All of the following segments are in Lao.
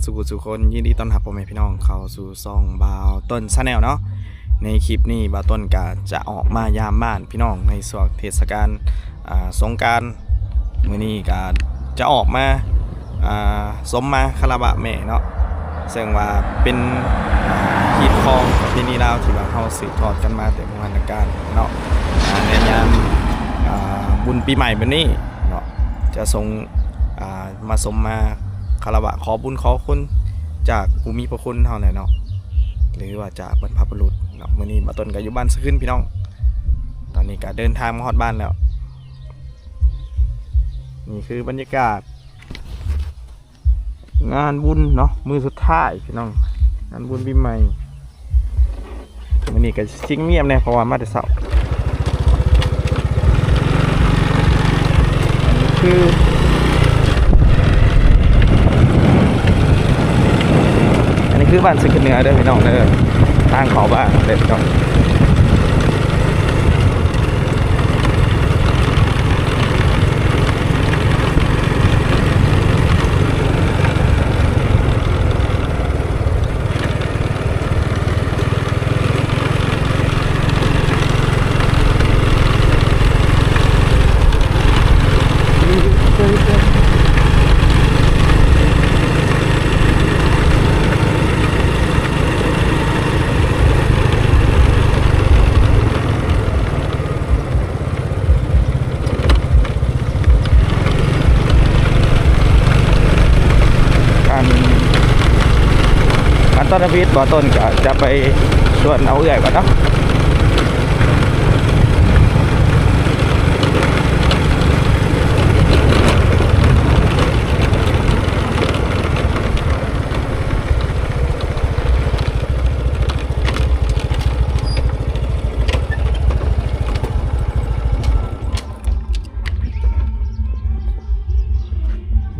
ສູ່ຜູ້ສູ່ຄົນ ຍິນດີຕ້ອນຮັບພໍ່ແມ່ພີ່ນ້ອງເຂົ້າສູ່ຊ່ອງບ່າວຕົ້ນ Channel ເນາະ. ໃນຄລິບນີ້ບ່າວຕົ້ນກະຈະອອກມາຢາມບ້ານພີ່ນ້ອງໃນຊ່ວງເທດສະການ ອ່າ ສົງການ. ມື້ນີ້ກະຈະອອກມາ ອ່າ ຊົມມາຄາລະວະແມ່ເນາະ ເຊິ່ງວ່າເປັນ ອ່າ ຮີດຄອງປະເພນີລາວທີ່ວ່າເຮົາສືບທອດກັນມາແຕ່ບູຮານນະການເນາະ. ອ່າ ໃນຍາມ ອ່າ ບຸນປີໃໝ່ແບບນີ້ເນາະ ຈະສົ່ງ ອ່າ ມາຊົມມາຄາລະວະ ຂໍບຸນຂໍຄຸນຈາກຜູ້ມີພະຄຸນເຮົາແຫຼະເນາະ ຫຼືວ່າຈາກບັນພະບຸລຸດເນາະ. ມື້ນີ້ບ່າວຕົ້ນກໍຢູ່ບ້ານສະຂຶ້ນພີ່ນ້ອງ ຕອນນີ້ກໍເດີນທາງມາຮອດບ້ານແລ້ວ. ນີ້ຄືບັນຍາກາດ ງານບຸນເນາະ ມື້ສຸດທ້າຍພີ່ນ້ອງ ງານບຸນປີໃໝ່. ມື້ນີ້ກໍຊິງຽບແດ່ ເພາະວ່າມາແຕ່ເຊົ້າ. ອັນນີ້ຄື ອັນນີ້ຄືບ້ານສະຂຶ້ນເໜືອເດີພີ່ນ້ອງເດີ ທາງເຂົ້າບ້ານເດີພີ່ນ້ອງ. ອັນ ອັນຕອນທຳອິດ ບ່າວຕົ້ນກະຈະໄປຊວນເອົາເອື້ອຍກ່ອນເນາະ.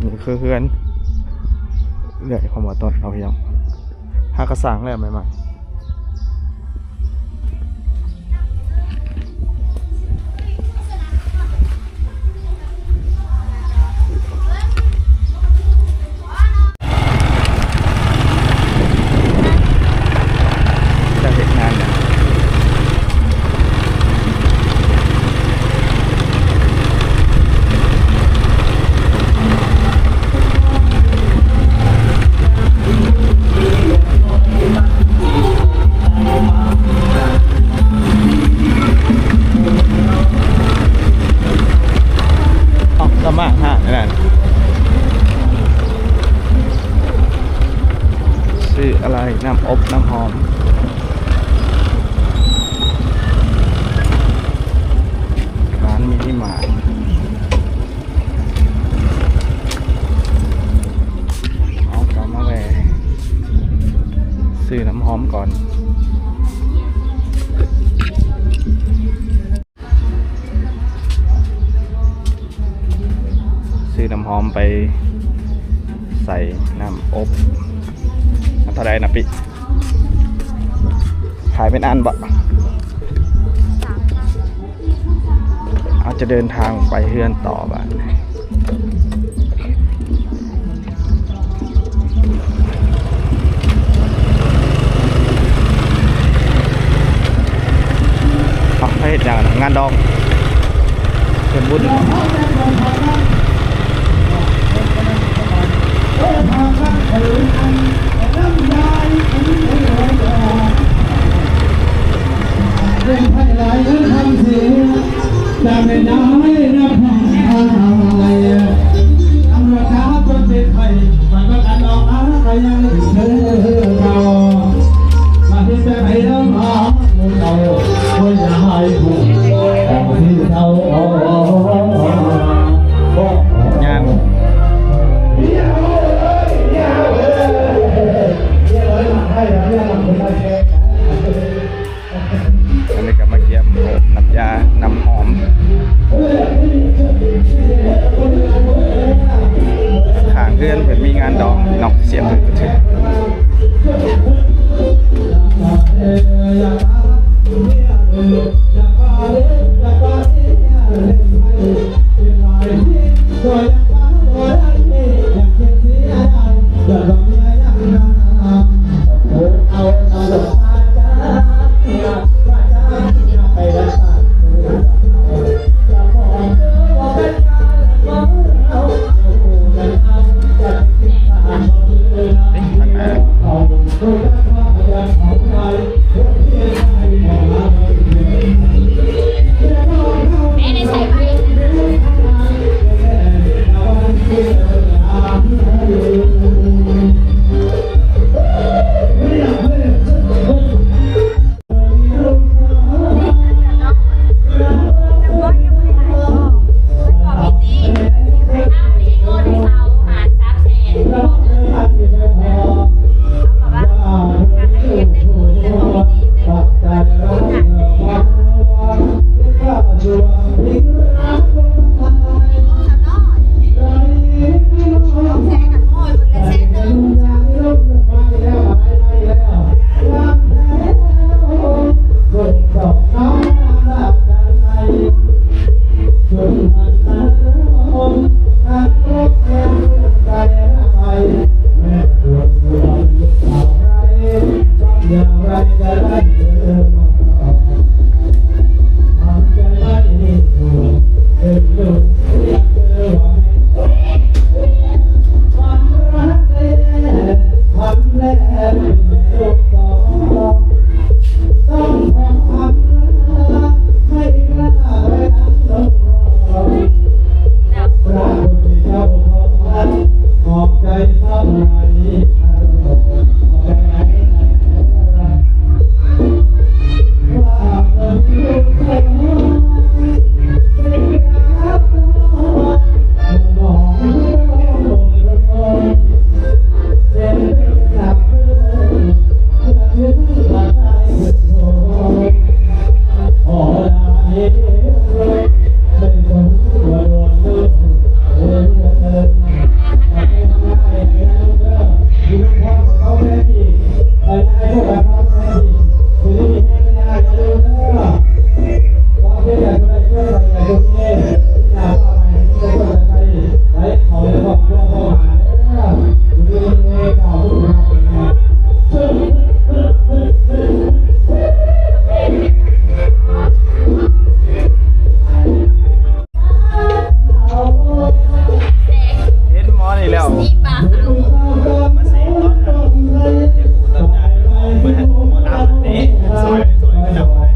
ນີ້ຄືເຮືອນເອື້ອຍຂອງບ່າວຕົ້ນເນາະພີ່ນ້ອງ ຫາກະສ້າງແລ້ວໃໝ່ໆ. ເຈົ້າເຮັດງານຫຍັງ? ເອົາ ສະໝາກຫາອັນນັ້ນ ຊື້ອາໄຫຼ່ ນ້ຳອົບ ນ້ຳຫອມ ຮ້ານມິນິມາດ. ເຮົາກໍມາແວ່ຊື້ນ້ຳຫອມກ່ອນ ຊື້ນ້ຳຫອມໄປໃສ່ນ້ຳອົບ. ເທົ່າໃດນະປິ? ຂາຍເປັນອັນບໍ? ເຮົາຈະເດີນທາງໄປເຮືອນຕໍ່ບາດນີ້. ເອົາ ເຮັດຫຍັງ? ງານດອງ ເຮັດບຸນ. ຍ່າງ ອັນນີ້ກໍມາກຽມນ້ຳຢາ ນ້ຳຫອມ. ຂ້າງເຮືອນເພິ່ນມີງານດອງເນາະ ສຽງເພິ່ນກະຖືກ. ເ ແມ່ໄດ້ໃສ່ໄໝ? ເຫັນໝໍນີ້ແລ້ວ ມັນຊິຕອນນັ້ນ ເປັນຜູ້ຕັດຍາດເອົາໄປໃຫ້ໝໍລາວນີ້ ຊ່ອຍ ຊ່ອຍເຂົາເຈົ້າໄດ້.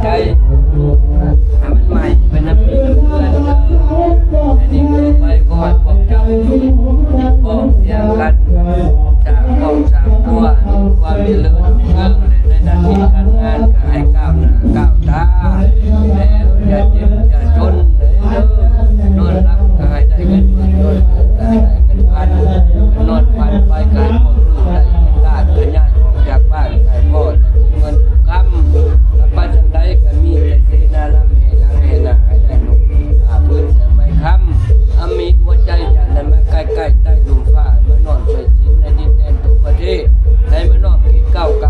ໃຈ ໃຫ້ມັນໃໝ່ ເພິ່ນນະມີເຮືອນເດີ ອັນນີ້ຄືໄປກ່ອນ ພວກເຈົ້າຢູ່ພ້ອມສຽງກັນ ສ້າງຄອບສ້າງຄົວ ໃຫ້ມີຄວາມຈະເລີນຮຸ່ງເຮືອງ ແລະ ໃນໜ້າທີ່ການງານ ກໍໃຫ້ກ້າວໜ້າກ້າວຕາ ແລ້ວຢ່າເຈັບຢ່າຈົນເດີ ນອນຫຼັບກໍໃຫ້ໄດ້ເງິນໝື່ນ ນອນຕື່ນກໍໃຫ້ໄດ້ເງິນພັນ ນອນຝັນໄປກໍໃຫ້ພວກລູກໄດ້ເງິນລ້ານ ກໍຍ້າຍອອກຈາກບ້ານ ໃຫ້ພໍ່ໄດ້ເງິນຄຳ ໄປທາງໃດກໍມີແຕ່ເສນາລຳແຫ່ນາງແຫ່ນາ ໃຫ້ໄດ້ນຸ່ງຜ້າພື້ນເສື້ອໄມ້ຄຳ ອາມີຫົວໃຈຢ່າໄດ້ມາໃກ້ໆ ໃຕ້ລຸ່ມຟ້າ ມານອນຊ່ວຍສິນໃນດິນແດນທົ່ວປະເທດ ໃຫ້ມານອນກິນເຂົ້າກັບ